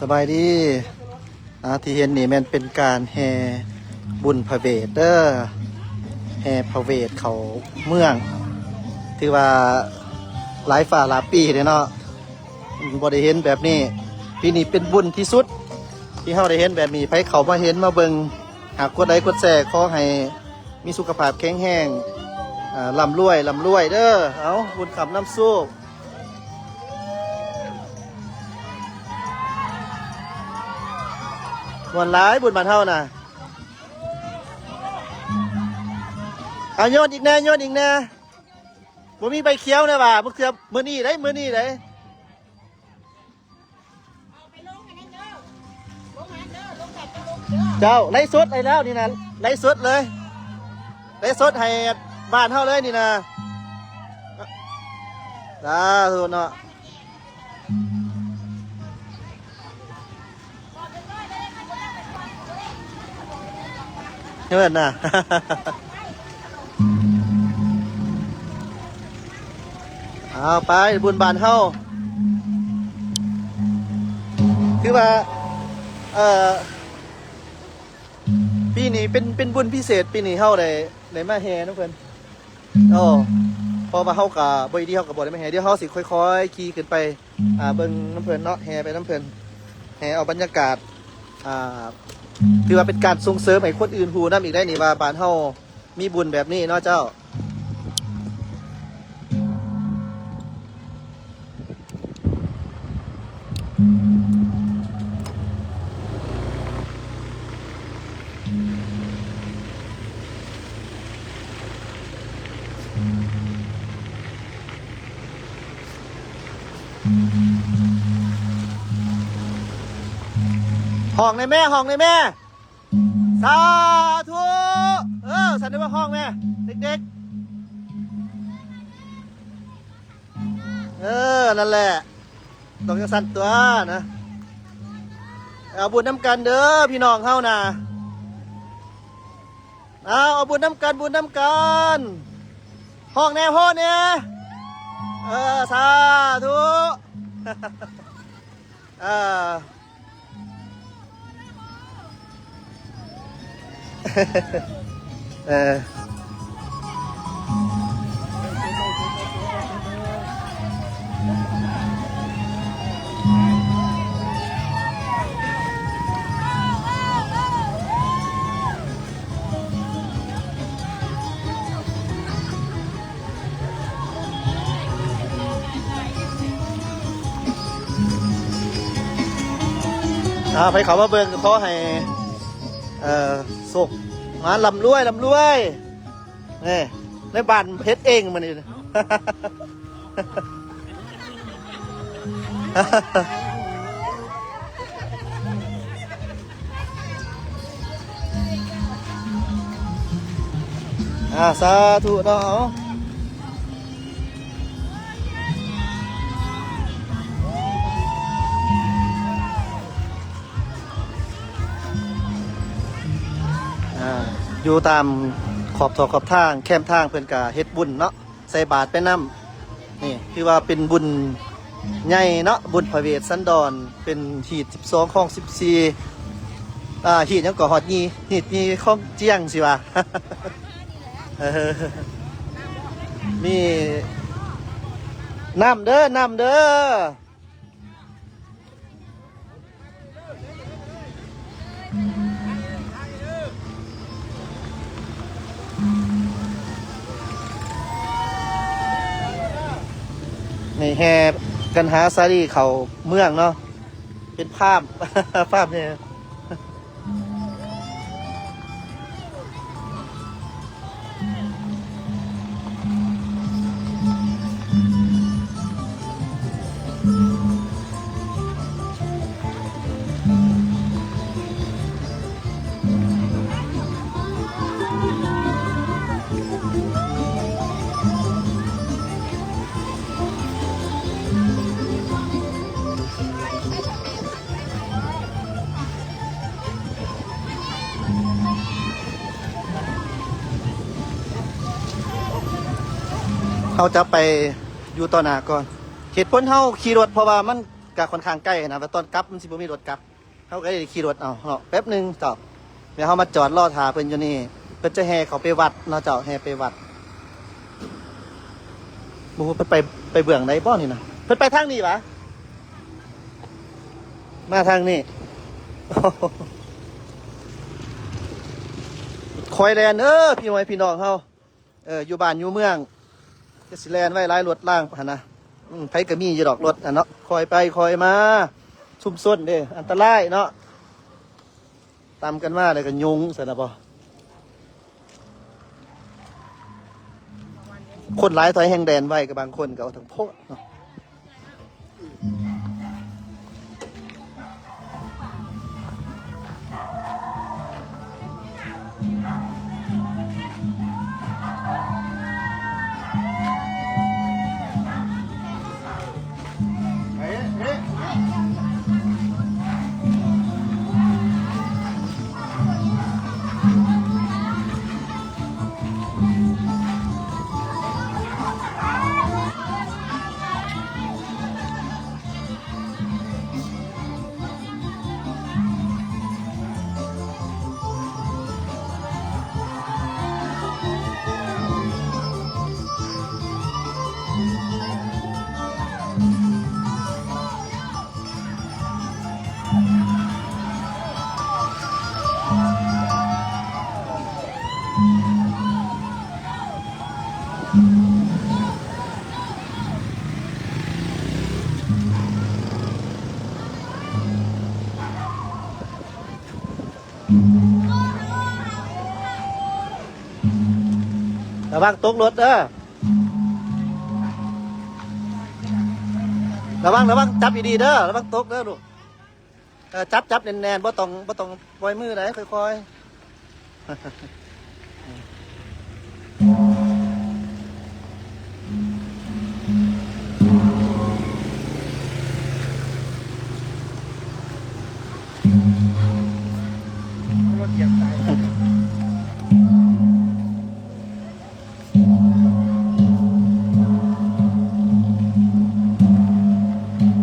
ສະບາຍດີ. ອ່າ ທີ່ເຫັນນີ້ແມ່ນເປັນການແຫ່ບຸນພະເວດເດີ ແຫ່ພະເວດເຂົ້າເມືອງ ຖືວ່າຫຼາຍຟ້າຫຼາຍປີເດ້ເນາະ ບໍ່ໄດ້ເຫັນແບບນີ້. ປີນີ້ເປັນບຸນທີ່ສຸດທີ່ເຮົາໄດ້ເຫັນແບບນີ້. ໃຜເຂົ້າມາເຫັນມາເບິ່ງ ຫາກກົດໄລກົດແຊ ຂໍໃຫ້ມີສຸຂະພາບແຂງແຮງ ອ່າ ລ່ຳລວຍ ລ່ຳລວຍເດີ. ເອົາ ບຸນຄ້ຳນຳໂຊກ. ມ່ວນຫຼາຍບຸນບ້ານເຮົານະ. ເອົາ ໂຍນອີກແດ່ ໂຍນອີກແດ່. ບໍ່ມີໃບຂຽວແດ່ຫວາ ມື້ເທື່ອ ມື້ນີ້ໄດ໋ ມື້ນີ້ໄດ໋. ເຈົ້າ ໄລສົດໄດ້ແລ້ວນີ້ນະ ໄລສົດເລີຍ ໄລສົດໃຫ້ບ້ານເຮົາເລີຍນີ້ນະ. ສາທຸເນາະ. ເອີນະ ເອົາໄປ ບຸນບ້ານເຮົາ ຄືວ່າ ເອີ ປີນີ້ເປັນ ເປັນບຸນພິເສດ ປີນີ້ເຮົາໄດ້ ໄດ້ມາແຫ່ນຳເພິ່ນ. ໂອ້ ເພາະວ່າເຮົາກະບໍ່ໄດ້ ເຮົາກະບໍ່ໄດ້ມາແຫ່ ດຽວເຮົາຊິຄ່ອຍໆຂີ່ຂຶ້ນໄປ ອ່າ ເບິ່ງນຳເພິ່ນເນາະ ແຫ່ໄປນຳເພິ່ນ ແຫ່ເອົາບັນຍາກາດ ອ່າ ຖືວ່າເປັນການສົ່ງເສີມໃຫ້ຄົນອື່ນຮູ້ນຳອີກໄດ໋ນີ້ ວ່າບ້ານເຮົາມີບຸນແບບນີ້ເນາະເຈົ້າ. ຮ້ອງແດ່ແມ່ ຮ້ອງແດ່ແມ່. ສາທຸ ເອີ ຊັ້ນໄດ້ວ່າຮ້ອງແມ່ ເດັກໆ. ເອີ ນັ້ນແຫຼະ ຕ້ອງຈັ່ງຊັ້ນຕົວະນະ. ເອົາບຸນນຳກັນເດີພີ່ນ້ອງເຮົານະ ເອົາ ເອົາບຸນນຳກັນ ບຸນນຳກັນ. ຮ້ອງແດ່ ໂຮແດ່. ເອີ ສາທຸ ເອີ. ເອີ ອ່າ ໃຜເຂົ້າມາເບິ່ງກໍຂໍໃຫ້ ເອີ ໂຊກມາ ລ່ຳລວຍ ລ່ຳລວຍ. ນີ້ ໃນບ້ານເຮັດເອງມື້ນີ້. ອ່າ ສາທຸເນາະ. ອ່າ ຢູ່ຕາມຂອບທົ່ວຂອບທາງ ແຄມທາງ ເພິ່ນກະເຮັດບຸນເນາະ. ໃສ່ບາດໄປນຳ. ນີ້ຖືວ່າເປັນບຸນໃຫຍ່ເນາະ ບຸນພະເວດສັນດອນ ເປັນຮີດສິບສອງ ຄອງສິບສີ່ ອ່າ ຮີດຫຍັງກໍຮອດຍີ່ ຮີດຍີ່ຄອງຈຽງຊິວ່າ. ເອີ ມີນ້ຳເດີ ນ້ຳເດີ. ນີ້ແຫ່ກັນຫາສາລີເຂົ້າເມືອງເນາະ ເປັນພາມ ພາມແຫ່. ເຮົາຈະໄປຢູ່ຕໍ່ໜ້າກ່ອນ. ເຫດຜົນເຮົາຂີ່ລົດ ເພາະວ່າມັນ ກະຂ້ອນຂ້າງໃກ້ນະ, ແຕ່ຕອນກັບມັນຊິບໍ່ມີລົດກັບ, ເຮົາກໍໄດ້ຂີ່ລົດເອົາເນາະ. ແປັບໜຶ່ງເຈົ້າ, ແລ້ວເຮົາມາຈອດລໍຖ້າເພິ່ນຢູ່ນີ້, ເພິ່ນຈະແຫ່ເຂົ້າໄປວັດເນາະເຈົ້າ, ແຫ່ໄປວັດ. ບໍ່ຮູ້ເພິ່ນໄປ ໄປເບື້ອງໃດບໍ່ນີ້ນະ? ເພິ່ນໄປທາງນີ້ຫວາ? ມາທາງນີ້. ຄ່ອຍແລ່ນເດີ ພີ່ນ້ອງ ພີ່ນ້ອງເຮົາ. ເອີ ຢູ່ບ້ານຢູ່ເມືອງ ຈະຊິແລ່ນໄວຫຼາຍ ລົດລາງຫັ້ນນະ. ອືມ ໃຜກໍມີຢູ່ດອກລົດຫັ້ນເນາະ, ຄ່ອຍໄປຄ່ອຍມາ. ຊຸມຊົນເດ້ ອັນຕະລາຍເນາະ, ຕຳກັນມາແລ້ວກໍຍຸງຊັ້ນນະບໍ. ຄົນຫຼາຍ ຖອຍແຮ່ງແລ່ນໄວ, ກໍບາງຄົນກໍເອົາທັງໂພດເນາະ. ລະວັງຕົກລົດເດີ. ລະວັງ ລະວັງ, ຈັບດີໆເດີ, ລະວັງຕົກເດີລູກ. ເອີ ຈັບ ຈັບແໜ້ນໆ, ບໍ່ຕ້ອງ ບໍ່ຕ້ອງປ່ອຍມືໃດ, ຄ່ອຍໆ.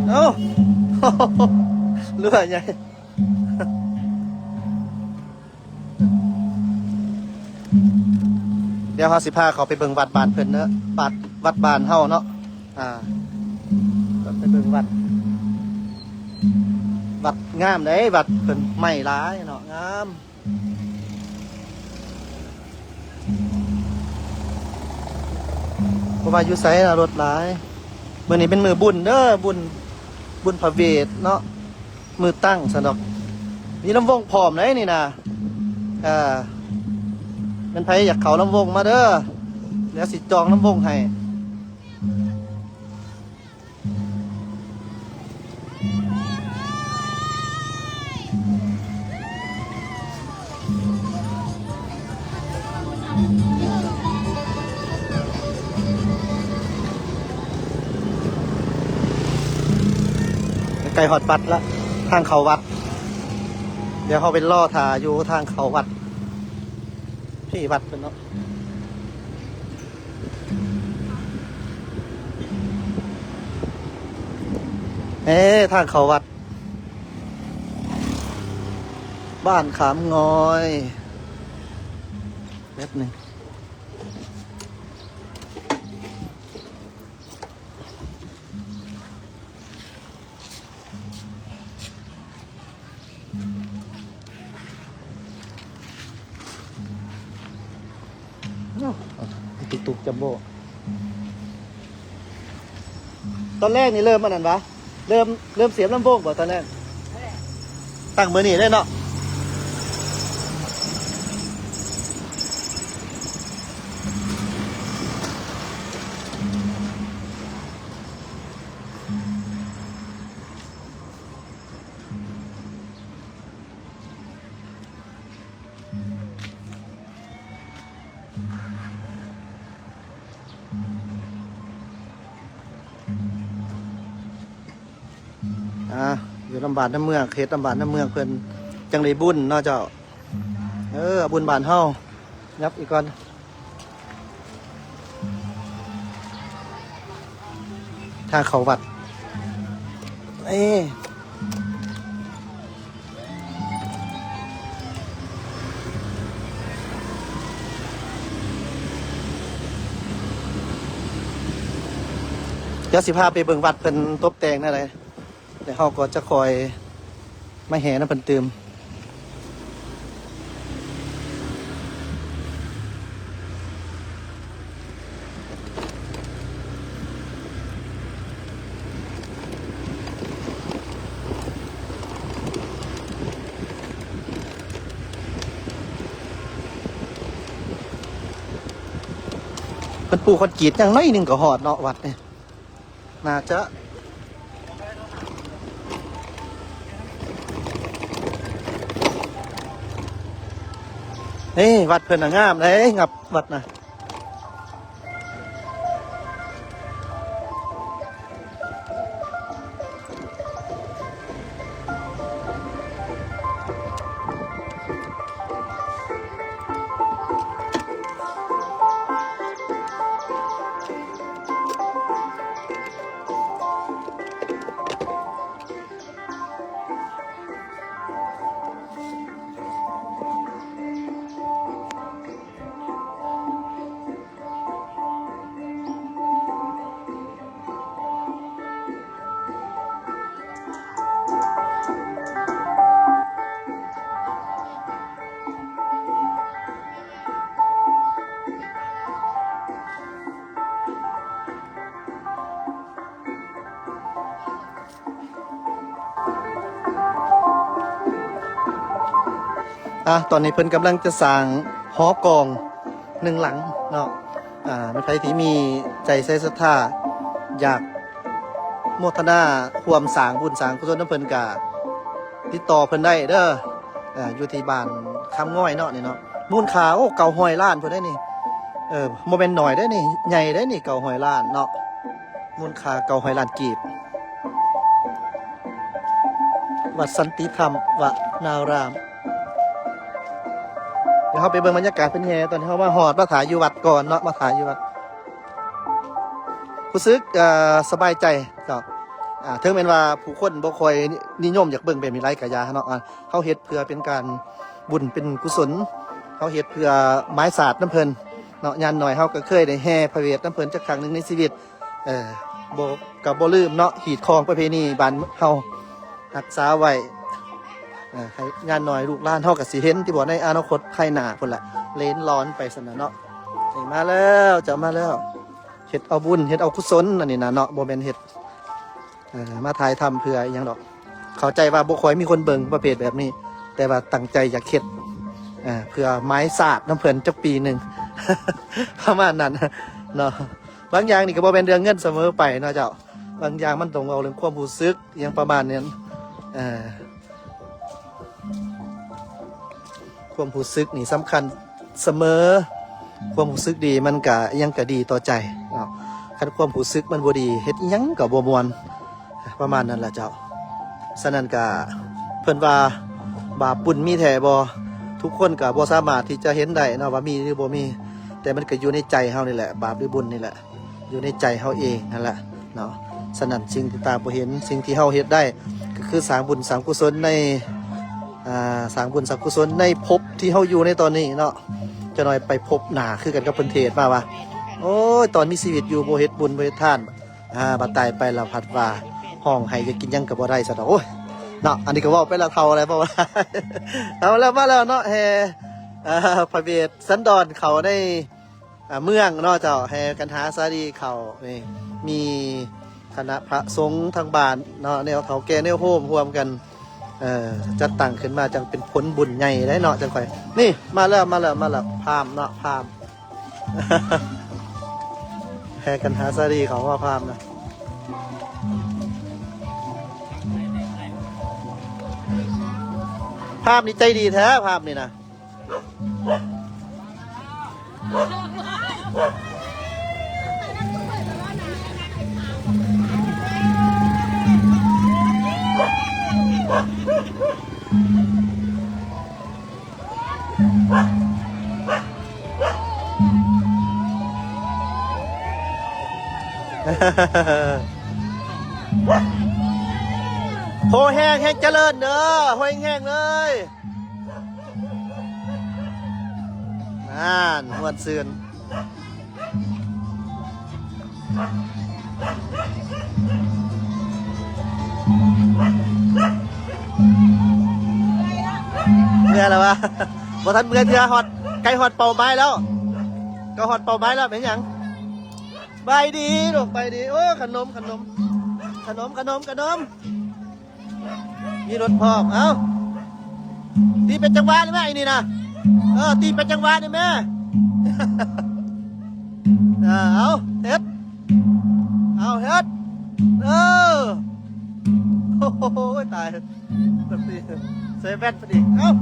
ເອົາ ເຫຼືອໃຫຍ່. ດຽວເຮົາຊິພາເຂົ້າໄປເບິ່ງວັດບ້ານເພິ່ນເດີ, ວັດ ວັດບ້ານເຮົາເນາະ. ອ່າ ໄປເບິ່ງວັດ, ວັດງາມເດ້, ວັດເພິ່ນໄມ້ຫຼາຍເນາະ, ງາມ. ບໍ່ວ່າຢູ່ໃສນະ ລົດຫຼາຍ. ມື້ນີ້ເປັນມື້ບຸນເດີ, ບຸນ ບຸນພະເວດເນາະ. ມືຕັ້ງຊັ້ນດອກ, ມີລຳວົງພ້ອມເດ້ນີ້ນະ. ເອີ ແມ່ນໃຜຢາກເຂົ້າລຳວົງມາເດີ, ດຽວຊິຈອງລຳວົງໃຫ້. ໃກ້ຮອດວັດລະ, ທາງເຂົ້າວັດ. ດຽວເຮົາໄປລໍຖ້າຢູ່ທາງເຂົ້າວັດ. ທີ່ວັດເພິ່ນເນາະ. ເອີ ທາງເຂົ້າວັດ ບ້ານຂາມງອຍ. ແປັບໜຶ່ງ. ເອົາ ຕຸກໆ ຈຳໂບ້. ຕອນແລກນີ້ເລີ່ມອັນນັ້ນຫວາ? ເລີ່ມ ເລີ່ມສຽບລຳໂພງບໍ່ຕອນແລກ? ຕັ້ງມື້ນີ້ເລີຍເນາະ. ອ່າ ຢູ່ນຳບ້ານນຳເມືອງ, ເຮັດນຳບ້ານນຳເມືອງເພິ່ນ ຈັ່ງໄດ້ບຸນເນາະເຈົ້າ. ເອີ ເອົາບຸນບ້ານເຮົາ. ຫຍັບອີກກ່ອນ. ທາງເຂົ້າວັດ. ເອີ ດຽວຊິພາໄປເບິ່ງວັດເພິ່ນຕົບແຕ່ງແນວໃດ ແລ້ວເຮົາກໍຈະຄ່ອຍມາແຫ່ນຳເພິ່ນຕື່ມ. ເພິ່ນປູຄອນກຣີດ ຍັງໜ້ອຍໜຶ່ງກໍຮອດເນາະ ວັດນີ້. ໜ້າຈະ ເອີ ວັດເພິ່ນນະງາມເດ້ ງັບວັດນະ. ອ່າ ຕອນນີ້ເພິ່ນກຳລັງຈະສ້າງຫໍກອງໜຶ່ງຫຼັງເນາະ. ອ່າ ແມ່ນໃຜທີ່ມີໃຈໃສ່ສັດທາ ຢາກໂມທະນາຮ່ວມສ້າງບຸນສ້າງກຸສົນນຳເພິ່ນ ກະຕິດຕໍ່ເພິ່ນໄດ້ເດີ. ເອີ ຢູ່ທີ່ບ້ານຄຳງອຍເນາະ ນີ້ເນາະ. ມູນຄ່າ ໂອ້ ເກົ້າຮ້ອຍລ້ານພຸ້ນເດ້ນີ້. ເອີ ບໍ່ແມ່ນໜ້ອຍເດ້ນີ້ ໃຫຍ່ເດ້ນີ້ ເກົ້າຮ້ອຍລ້ານເນາະ. ມູນຄ່າເກົ້າຮ້ອຍລ້ານກີບ ວັດສັນຕິທຳວະນາລາມ. ດຽວເຮົາໄປເບິ່ງບັນຍາກາດເພິ່ນແຫ່. ຕອນນີ້ເຮົາມາຮອດ ມາຖ້າຢູ່ວັດກ່ອນເນາະ ມາຖ້າຢູ່ວັດ. ຮູ້ສຶກ ເອີ ສະບາຍໃຈເຈົ້າ. ເຖິງແມ່ນວ່າຜູ້ຄົນບໍ່ຄ່ອຍນິຍົມຢາກເບິ່ງແບບນີ້ຫຼາຍກະຢ່າເນາະ. ເຮົາເຮັດເພື່ອເປັນການບຸນເປັນກຸສົນ ເຮົາເຮັດເພື່ອໝາຍສາດນຳເພິ່ນເນາະ. ຢ່າງໜ້ອຍເຮົາກໍເຄີຍໄດ້ແຫ່ພະເວດນຳເພິ່ນຈັກຄັ້ງໜຶ່ງໃນຊີວິດ. ເອີ ບໍ່ ກໍບໍ່ລືມເນາະ ຮີດຄອງປະເພນີບ້ານເຮົາ ຮັກສາໄວ້. ເອີ ໃຫ້ຢ່າງໜ້ອຍລູກຫຼານເຮົາກໍຊິເຫັນຕິບໍ່ ໃນອະນາຄົດພາຍໜ້າພຸ້ນລະ ເລນລອນໄປຊັ້ນນະເນາະ. ນີ້ມາແລ້ວ ເຈົ້າມາແລ້ວ. ເຮັດເອົາບຸນ ເຮັດເອົາກຸສົນ ອັນນີ້ນະເນາະ ບໍ່ແມ່ນເຮັດ ເອີ ມາຖ່າຍທຳເພື່ອອີ່ຫຍັງດອກ. ເຂົ້າໃຈວ່າບໍ່ຄ່ອຍມີຄົນເບິ່ງປະເພດແບບນີ້ ແຕ່ວ່າຕັ້ງໃຈຢາກເຮັດ ເອີ ເພື່ອໝາຍສາດນຳເພິ່ນຈັກປີໜຶ່ງ ປະມານນັ້ນເນາະ. ບາງຢ່າງນີ້ກໍບໍ່ແມ່ນເລື່ອງເງິນສະເໝີໄປເນາະເຈົ້າ. ບາງຢ່າງມັນຕ້ອງເວົ້າເລື່ອງຄວາມຮູ້ສຶກ ອີ່ຫຍັງປະມານນັ້ນ. ເອີ ຄວາມຮູ້ສຶກນີ້ສຳຄັນສະເໝີ. ຄວາມຮູ້ສຶກດີມັນກະ ອີ່ຫຍັງກະດີຕໍ່ໃຈເນາະ. ຄັນຄວາມຮູ້ສຶກມັນບໍ່ດີ ເຮັດອີ່ຫຍັງກະບໍ່ມ່ວນ ປະມານນັ້ນລະເຈົ້າ. ສະນັ້ນກະ ເພິ່ນວ່າບາບບຸນມີແທ້ບໍ່? ທຸກຄົນກະບໍ່ສາມາດທີ່ຈະເຫັນໄດ້ເນາະ ວ່າມີຫຼືບໍ່ມີ ແຕ່ມັນກະຢູ່ໃນໃຈເຮົານີ້ແຫຼະ ບາບຫຼືບຸນນີ້ແຫຼະ ຢູ່ໃນໃຈເຮົາເອງຫັ້ນລະເນາະ. ສະນັ້ນສິ່ງທີ່ຕາບໍ່ເຫັນ ສິ່ງທີ່ເຮົາເຮັດໄດ້ ກໍຄືສ້າງບຸນສ້າງກຸສົນໃນ ອ່າ ສ້າງບຸນສ້າງກຸສົນໃນພົບທີ່ເຮົາຢູ່ໃນຕອນນີ້ເນາະ. ຈັກໜ້ອຍໄປພົບໜ້າຄືກັນກັບເພິ່ນເທດມາວ່າ ໂອ້ຍ ຕອນມີຊີວິດຢູ່ບໍ່ເຮັດບຸນບໍ່ເຮັດທານ ອ່າ ບັດຕາຍໄປແລ້ວພັດວ່າຮ້ອງໄຫ້ຢາກກິນຫຍັງກໍບໍ່ໄດ້ຊະດອກ. ໂອ້ຍ ເນາະ ອັນນີ້ກໍເວົ້າໄປແລ້ວ ເຖົ້າແລ້ວ ເວົ້າ ເຖົ້າແລ້ວ ມາແລ້ວເນາະ ແຫ່ ອ່າ ພະເວດສັນດອນເຂົ້າໃນ ອ່າ ເມືອງເນາະເຈົ້າ ແຫ່ກັນຫາສາລີເຂົ້ານີ້ ມີຄະນະພະສົງທາງບ້ານເນາະ ແນວເຖົ້າແກ່ແນວໂຮມຮ່ວມກັນ ເອີ ຈັດຕັ້ງຂຶ້ນມາ ຈັ່ງເປັນຜົນບຸນໃຫຍ່ໄດ໋ເນາະ. ຈັ່ງຄ່ອຍ ນີ້ ມາແລ້ວ ມາແລ້ວ ມາແລ້ວ ພາມເນາະ ພາມ ແຫ່ກັນຫາສາລີເຂົ້າວ່າພາມນະ. ພາມນີ້ໃຈດີແທ້ ພາມນີ້ນະ. ໂພແຮງແຮ່ງຈະເລີນເດີ ໂພແຮງໆເລີຍ. ນັ້ນ ມ່ວນຊື່ນ. ເມື່ອແລ້ວວະ? ບໍ່ທັນເມື່ອເທື່ອ ຮອດ ໃກ້ຮອດເປົ້າໝາຍແລ້ວ ໃກ້ຮອດເປົ້າໝາຍແລ້ວ. ແມ່ນຫຍັງ? ໄປດີລູກ ໄປດີ. ໂອ້ ຂະໜົມ ຂະໜົມ ຂະໜົມ ຂະໜົມ ຂະໜົມ. ມີລົດພ້ອມ. ເອົ້າ ຕີເປັນຈັງຫວະນີ້ແມ່ ອີນີ້ນະ. ເອີ ຕີເປັນຈັງຫວະນີ້ແມ່. ເອີ ເອົ້າ ເຮັດ ເອົ້າ ເຮັດ. ເອີ ໂອ້ໂຫ ຕາຍ ໃສ່ແວ່ນພໍດີ. ເອົ້າ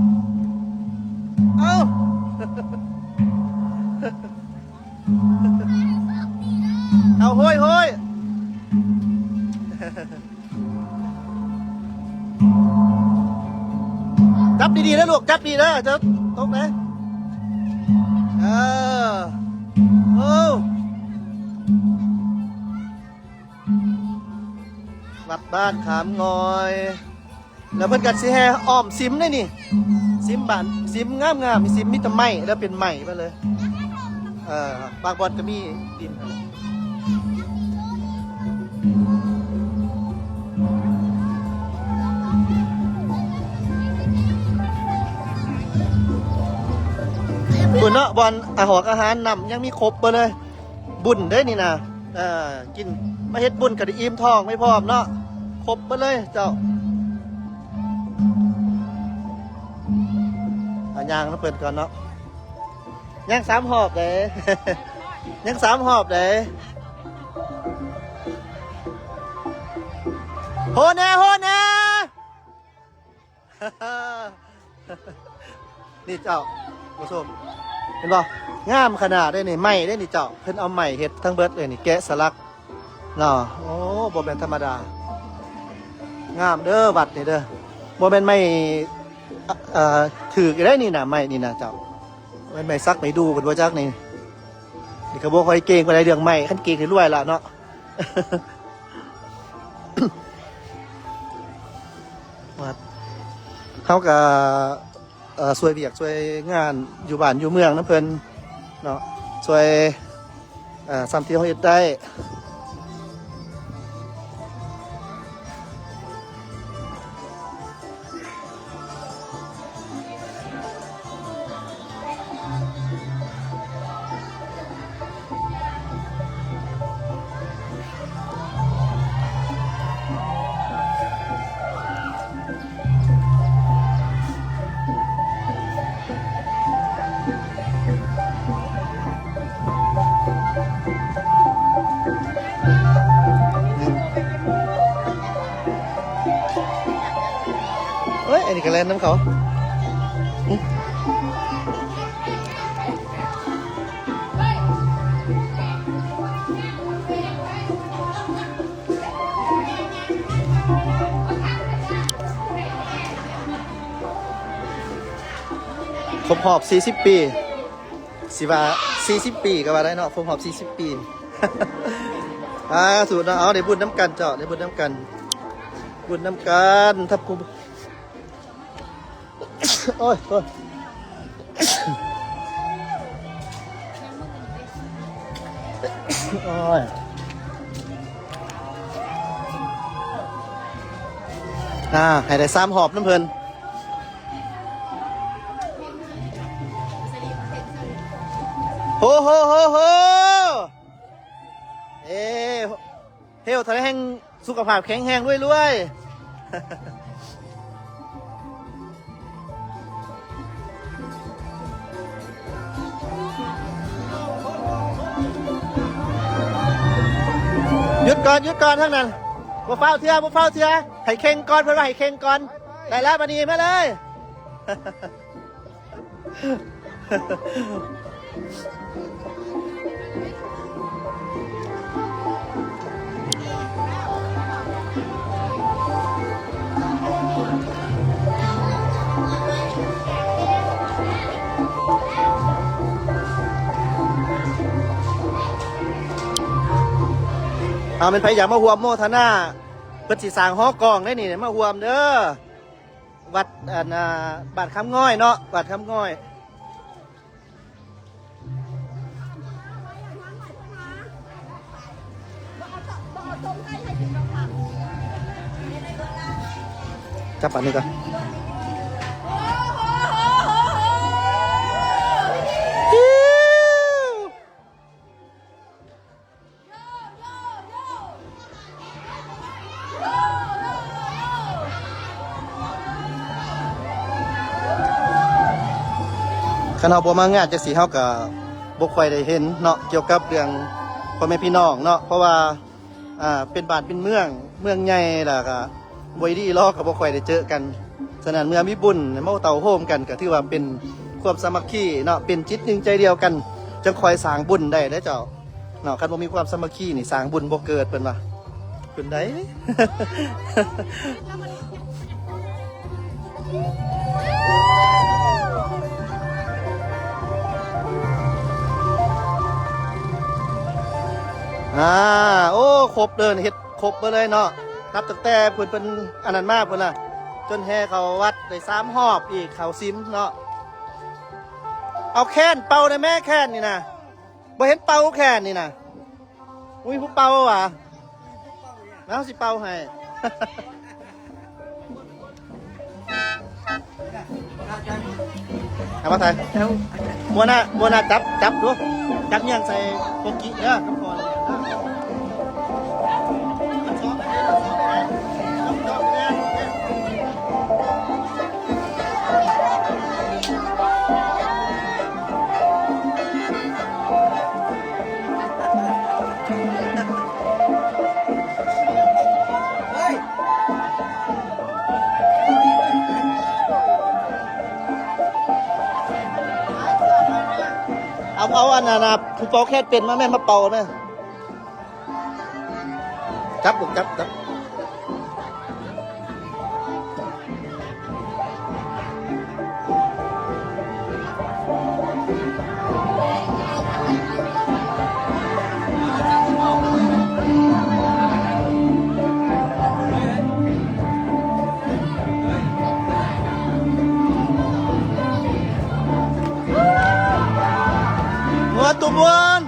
ເອົ້າ ເອົາ ໂຮຍ ໂຮຍ. ຈັບດີໆເດີລູກ ຈັບດີເດີ ຈະຕົກເດ້. ເອີ ໂອ້ ວັດບ້ານຂາມງອຍ. ແລ້ວເພິ່ນກໍຊິແຫ່ອ້ອມສິມເດ້ນີ້ ສິມບ້ານ ສິມງາມໆ ສິມມີແຕ່ໄມ້ ແລ້ວເປັນໄມ້ເບິດເລີຍ. ເອີ ບາງບ່ອນກໍມີດິນ. ພຸ້ນເນາະ ບ່ອນອາ ຫອກອາຫານ ນ້ຳ ຍັງມີຄົບເບິດເລີຍ. ບຸນເດ້ນີ້ນະ ເອີ ກິນ ມາເຮັດບຸນກໍໄດ້ອີ່ມທ້ອງໄປພ້ອມເນາະ ຄົບເບິດເລີຍເຈົ້າ. ອ່າ ຍ່າງນຳເພິ່ນກ່ອນເນາະ ຍັງສາມຮອບເດ້ ຍັງສາມຮອບເດ້. ໂຮແດ່ ໂຮແດ່. ນີ້ເຈົ້າ ຜູ້ຊົມ ເຫັນບໍ່? ງາມຂະໜາດເດ້ນີ້ ໄມ້ເດ້ນີ້ເຈົ້າ ເພິ່ນເອົາໄມ້ເຮັດທັງເບິດເລີຍນີ້ ແກະສະຫຼັກເນາະ. ໂອ້ ບໍ່ແມ່ນທຳມະດາ ງາມເດີວັດນີ້ເດີ. ບໍ່ແມ່ນໄມ້ ເອີ ຖືກໄດ້ນີ້ນະ ໄມ້ນີ້ນະເຈົ້າ ແມ່ນໄມ້ສັກໄມ້ດູ່ເພິ່ນບໍ່ຈັກນີ້. ນີ້ກໍບໍ່ຄ່ອຍເກັ່ງປານໃດເລື່ອງໄມ້ ຄັນເກັ່ງນີ້ລວຍລະເນາະ. ເຮົາກໍ ເອີ ຊ່ວຍວຽກຊ່ວຍງານຢູ່ບ້ານຢູ່ເມືອງນຳເພິ່ນເນາະ ຊ່ວຍ ເອີ ສ່ຳທີ່ເຮົາເຮັດໄດ້. ເອີຍ ອັນນີ້ກໍແລ່ນນຳເຂົາ. ຄົບຮອບສີ່ສິບປີ ຊິວ່າສີ່ສິບປີກໍວ່າໄດ້ເນາະ ຄົບຮອບສີ່ສິບປີ. ສາທຸເນາະ ເອົາ ໄດ້ບຸນນຳກັນເຈົ້າ ໄດ້ບຸນນຳກັນ ບຸນນຳກັນ ທັບຄຸມ ໂອ້ຍ ໂອ້ຍ ໂອ້ຍ ອ່າ ໃຫ້ໄດ້ສາມຮອບນຳເພິ່ນ. ໂຮ ໂຮ ໂຮ ໂຮ ເອ ເຮວ ເທົ່າໃດແຮ່ງ ສຸຂະພາບແຂງແຮງລວຍໆ. ຢຸດກ່ອນ ຢຸດກ່ອນ ທາງນັ້ນ ບໍ່ຟ້າວເທື່ອ ບໍ່ຟ້າວເທື່ອ ໃຫ້ເຄັ່ງກ່ອນ ເພິ່ນວ່າໃຫ້ເຄັ່ງກ່ອນ. ໄດ້ແລ້ວ ບາດນີ້ມາເລີຍ. ເອົາ ແມ່ນໃຜຢາກມາຮ່ວມໂມທະນາ ເພິ່ນຊິສ້າງຫໍກອງໄດ້ນີ້ ມາຮ່ວມເດີ. ວັດ ອັນ ອ່າ ບ້ານຄຳງອຍເນາະ ບ້ານຄຳງອຍ. ຈັບອັນນີ້ກ່ອນ. ຄັນເຮົາບໍ່ມາງານຈັ່ງຊີ້ ເຮົາກໍບໍ່ຄ່ອຍໄດ້ເຫັນເນາະ ກ່ຽວກັບເລື່ອງພໍ່ແມ່ພີ່ນ້ອງເນາະ ເພາະວ່າ ອ່າ ເປັນບ້ານເປັນເມືອງ ເມືອງໃຫຍ່ ແລ້ວກໍບໍ່ດີລໍກໍບໍ່ຄ່ອຍໄດ້ເຈີກັນ. ສະນັ້ນເມື່ອມີບຸນມາເຕົ້າໂຮມກັນ ກໍຖືວ່າເປັນຄວາມສາມັກຄີເນາະ ເປັນຈິດໜຶ່ງໃຈດຽວກັນ ຈັ່ງຄ່ອຍສ້າງບຸນໄດ້ເດີເຈົ້າເນາະ. ຄັນບໍ່ມີຄວາມສາມັກຄີນີ້ ສ້າງບຸນບໍ່ເກີດ ເພິ່ນວ່າ. ເປັນໃດ? ອ່າ ໂອ້ ຄົບເລີຍ ເຮັດຄົບເບິດເລີຍເນາະ. ນັບຕັ້ງແຕ່ເພິ່ນ ເພິ່ນອັນນັ້ນມາພຸ້ນນະ ຈົນແຫ່ເຂົ້າວັດໄດ້ສາມຮອບອີກ ເຂົ້າສິມເນາະ. ເອົາແຄນເປົ່າໄດ້ແມ້ ແຄນນີ້ນະ ບໍ່ເຫັນເປົ່າແຄນນີ້ນະ. ອຸ້ຍ ຜູ້ເປົ່າຫວາ? ມາ ເຮົາຊິເປົ່າໃຫ້. ເອົາມາໃສ່. ເອົາ ບົວໜ້າ ບົວໜ້າ ຈັບ ຈັບດູ ຈັບຍ່າງໃສ່ໂກກິເດີ ກັບພໍ່ເດີ. ເອົາ ເອົາອັນນັ້ນນະ ຜູ້ເປົ່າແຄນເປັນມາແມ່ ມາເປົ່າແມ່. ຈັບລູກ ຈັບ ຈັບ. ມ່ວນ ຕົວມ່ວນ.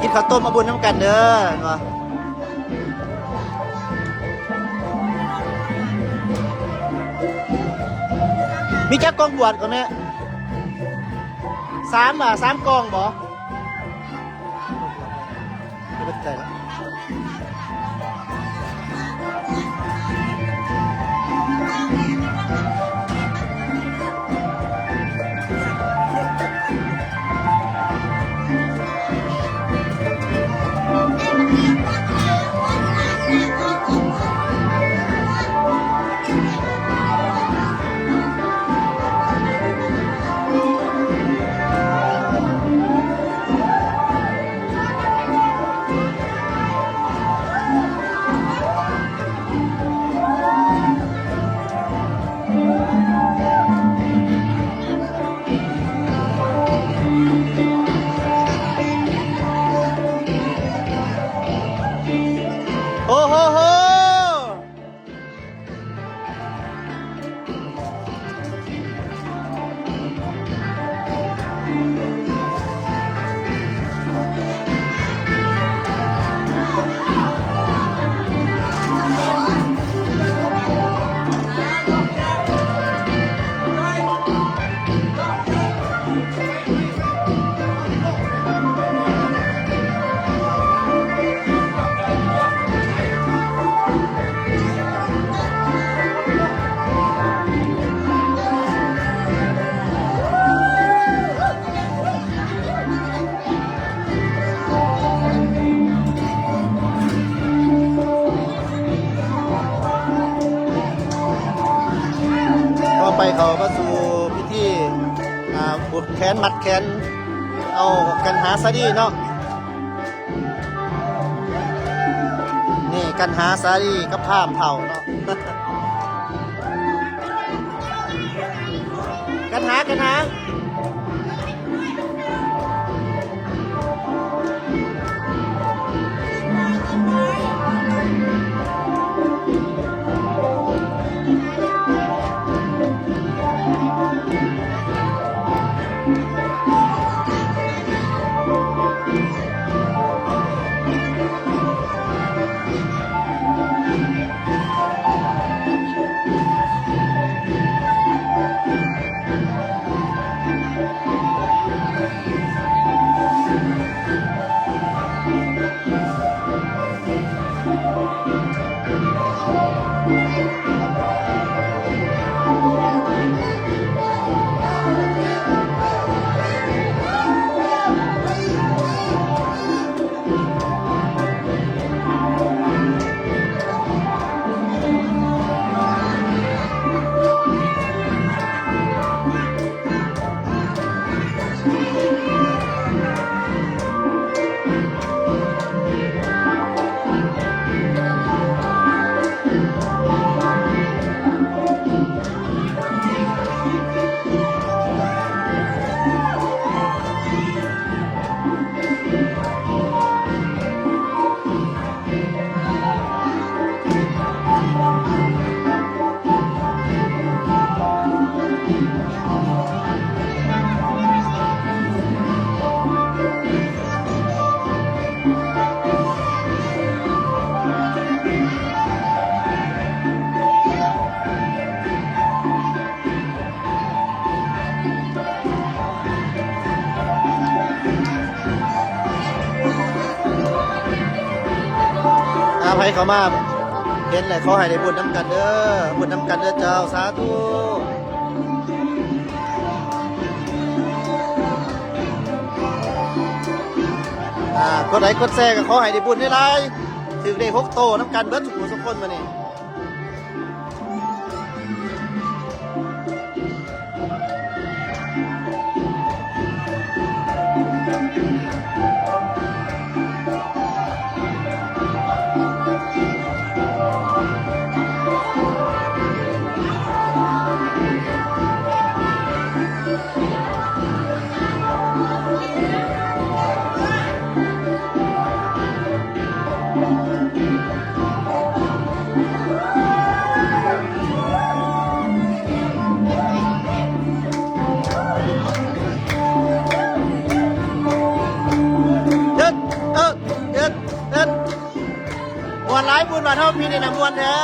ກິນເຂົ້າຕົ້ມເອົາບຸນນຳກັນເດີ ວ່າ ມີຈັກກອງບວດກ່ອນແມ່? ສາມຫວາ? ສາມກອງບໍ? ເບິດໃຈລະ. ໂອ້ ກັນຫາສາລີເນາະ ນີ້ກັນຫາສາລີກັບພາມເຖົ້າເນາະ ກັນຫາ ກັນຫາ. ອາ ໃຜເຂົ້າມາເຫັນແລ້ວ ຂໍໃຫ້ໄດ້ບຸນນຳກັນເດີ ບຸນນຳກັນເດີເຈົ້າ ສາທຸ. ອາ ກົດໄລກົດແຊ ກໍຂໍໃຫ້ໄດ້ບຸນຫຼາຍໆ ຖືກເລກຫົກໂຕນຳກັນເບິດທຸກຜູ້ທຸກຄົນມື້ນີ້. ເອີ ເອີ ເອີ ມ່ວນຫຼາຍ ບຸນບ້ານເຮົາປີນີ້ນະ ມ່ວນແທ້.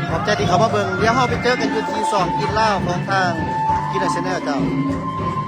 ຂອບໃຈທີ່ເຂົ້າມາເບິ່ງ. ດຽວເຮົາໄປເຈີກັນຢູ່ທີ່ຊ່ອງກິນລາວຂອງທາງກິນລາວແຊນແນວເຈົ້າ.